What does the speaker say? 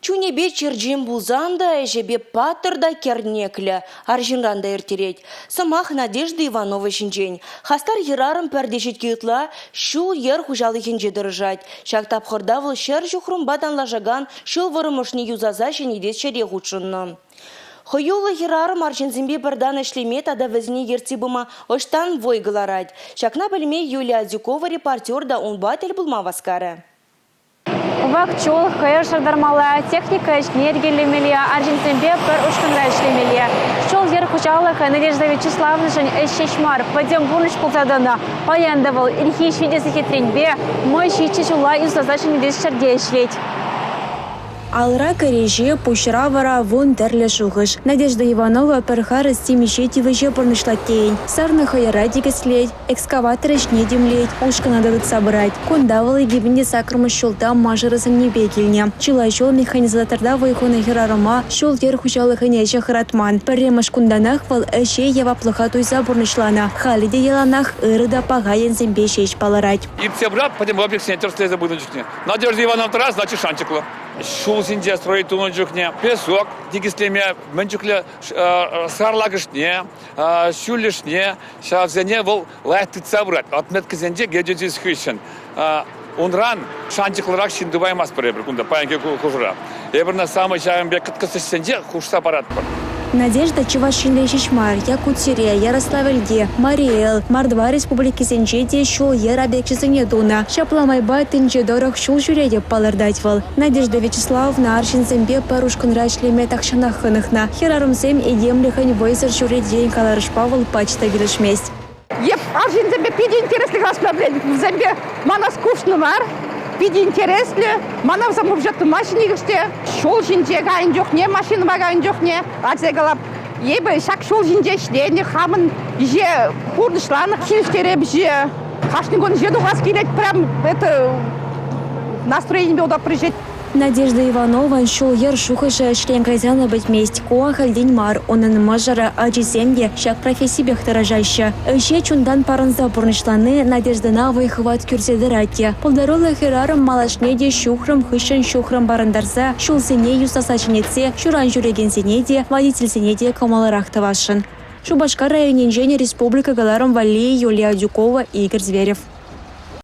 Чунӗпе черчен пулсан та ӗҫӗпе паттӑр та кӗрнеклӗ, арҫынран та ирттерет. Сӑмах Надежда Иванова ҫинчен. Хастар хӗрарӑм пӗр теҫетке ытла ҫул-йӗр хуҫалӑхӗнче тӑрӑшать. Ҫак тапхӑрта вӑл 100 ҫухрӑмпа танлашакан ҫул вӑрӑмӑшне юсаса ҫӗнетес ҫӗре хутшӑннӑ. Хӑюллӑ хӗрарӑм арҫынсемпе пӗр тан ӗҫлеме тата вӗсене ертсе пыма ӑҫтан вӑй кӑларать? Ҫакна пӗлме Юлия Адюкова репортер та унпа тӗл пулма васкарӗ. Вак чул, хӑйӑр шӑртармалла, техника ӗҫне йӗркелемелле, арҫынсемпе пӗр ушкӑнра ӗҫлемелле. Ҫул-йӗр хуҫалӑхӗ Надежда Вячеславовнӑшӑн ӗҫ ҫеҫ мар, пӗтӗм пурнӑҫ пулса тӑнӑ. Паян та вӑл ирхи ҫичӗ сехетренпе мӑй ҫиччӗ ҫула юсаса ҫӗнетес ҫӗрте ӗҫлет. Алра кӗреҫе, пуҫра вара вун тӗрлӗ шухӑш. Надежда Иванова пӗр харӑс темиҫе тивӗҫе пурнӑҫлать тейӗн. Сарнӑ хӑйӑра тикӗслет, экскаватор ӗҫне тимлет, ушкӑна та тытса пырать. Кунта вӑл 2008-мӗш ҫулта мӑшӑрӗ сӗннипе килнӗ. Чылай ҫул механизаторта вӑй хунӑ хӗрарӑма ҫул-йӗр хуҫалӑхӗн ӗҫӗ хӑратман. Пӗрремӗш кунтанах вӑл ӗҫе яваплӑха туйса пурнӑҫланӑ. Халӗ те яланах ырӑ та паха енсемпе ҫеҫ палӑрать. Иртсе пырать пӗтӗм объектсене тӗрӗслесе пынӑ чухне. Надежда Ивановна тӑрать, значит, шанчӑклӑ. Ҫул ҫинче строить тунӑ чухне песок тикӗслеме, мӗн чухлӗ сарлакӑшне, ҫӳллӗшне, ҫавсене вӑл лайӑх тытса пырать. Отметкӑсенче геодезис хыҫҫӑн унран шанчӑклӑрах ҫын тупаймастпӑр эпир кунта паянхи хушӑра. Эпир ӑна самый ҫавӑн пек кӑткӑс ӗҫсенче хушса паратпӑр. Надежда Чӑваш Енре ҫеҫ мар, Якутире, Ярославльте, Мари Эл, Мордва республикисенче те ҫул-йӗр объекчӗсене тунӑ. Ҫапла майпа тӗнче тӑрӑх ҫул ҫӳретӗп, палӑртать вӑл. Надежда Вячеславовна арҫынсемпе пӗр ушкӑнра ӗҫлеме тахҫанах хӑнӑхнӑ. Хӗрарӑмсем этемлӗхӗн вӑйсӑр ҫурри каларӑшпа вӑл пач та килӗшмест. Эп арҫынсемпе питӗ интереслӗ калаҫма пӗлетӗп. Вӗсемпе мана скучно мар, питӗ интереслӗ. Мана вӗсем вообще тумаҫҫӗ нихӑш те. Ҫул ҫинче кайнӑ чухне, машинӑпа кайнӑ чухне атьсе калап, эпӗ ҫак ҫул ҫинче ӗҫленӗ, хамӑн ӗҫе пурнӑҫланӑ, килӗштереп ӗҫе. Кашни кун ӗҫе тухас килет, прям это настроенипе утап ӗҫет. Надежда Иванован ҫул-йӗр шухӑшӗ ӗҫрен кайсан та пӗтмест. Ку ахальтен мар. Унӑн мӑшӑрӗ, ачисем те ҫак профессипех тӑрӑшаҫҫӗ. Ӗҫе чунтан парӑнса пурнӑҫлани Надеждӑна вӑй-хӑват кӳрсе тӑрать те. Пултаруллӑ хӗрарӑм малашне те ҫухрӑм хыҫҫӑн ҫухрӑм парӑнтарса ҫулсене юсаса ҫӗнетсе ҫуран ҫӳрекенсене те, водительсене те кӑмӑллӑрах тӑвасшӑн. Шупашкар районӗнчен республика кӑларӑм валли Юлия Адюкова, Игорь Зверев.